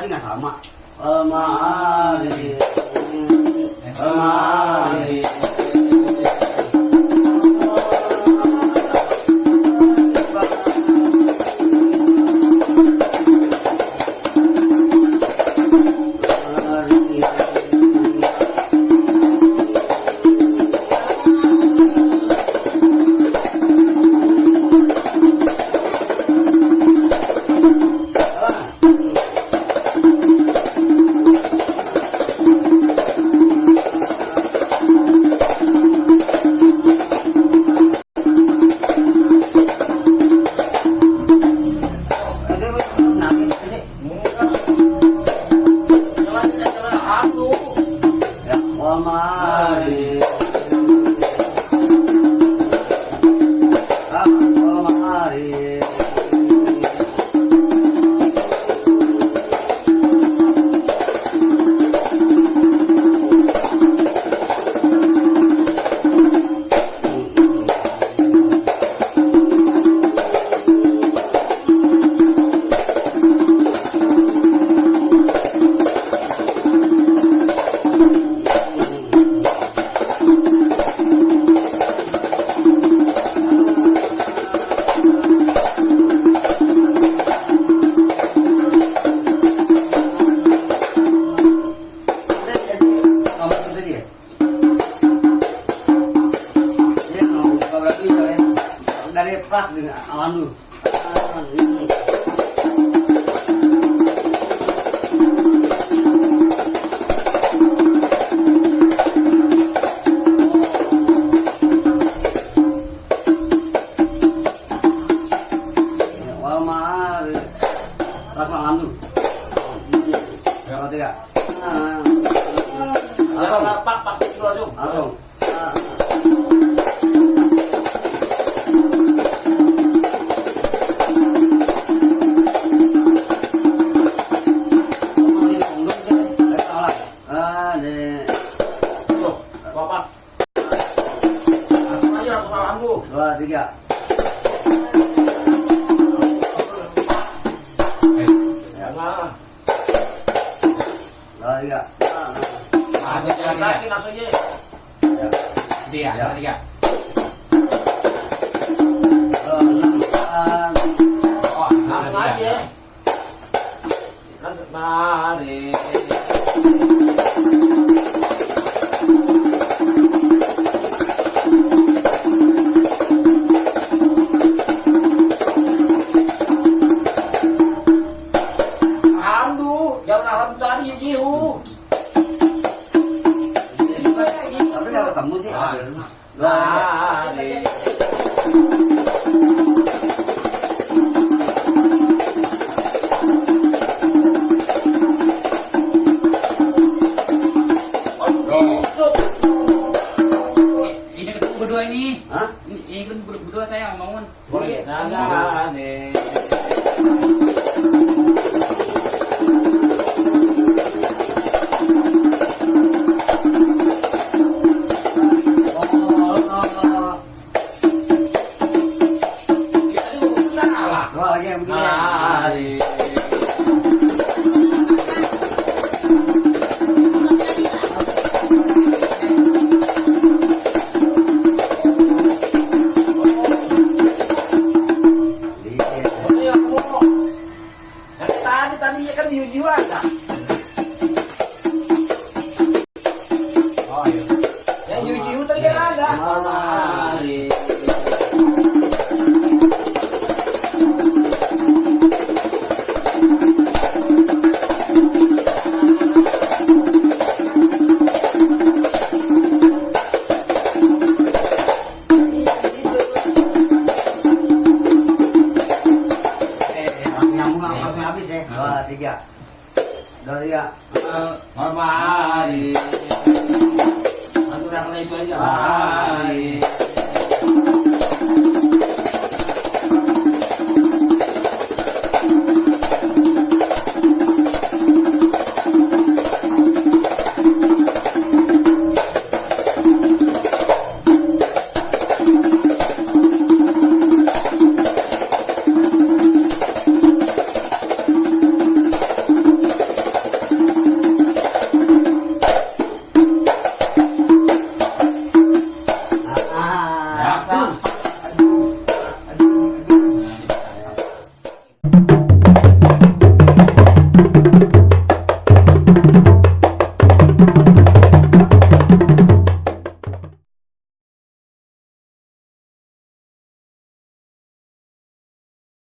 nggak sama. Almari, almari. Almari, almari. Dari prak dengan alam lu. Almari, tas alam lu. Berapa tiga? Atong, pak itu langsung. Atong. Dua, tiga. Jangan. Dua, tiga. Lagi langsung aja. Tiga, tiga. Dua, enam. Langsung aja. Langsung mari. Jangan alam tadi jiu. Tapi kalau kamu sih. Nah, Ini ketemu berdua ini. Hah? Ini ketemu berdua saya bangun. boleh. Nah, nih. Dua lagi yang begini. Mari. Tadinya kan jiu-jiuan dah. Oh iya. Yang jiu-jiu tadi kan ada. Mari. Nyambung langsung habis ya. Dua, tiga. Dua, tiga. Mari. Langsung yang itu aja. Mari.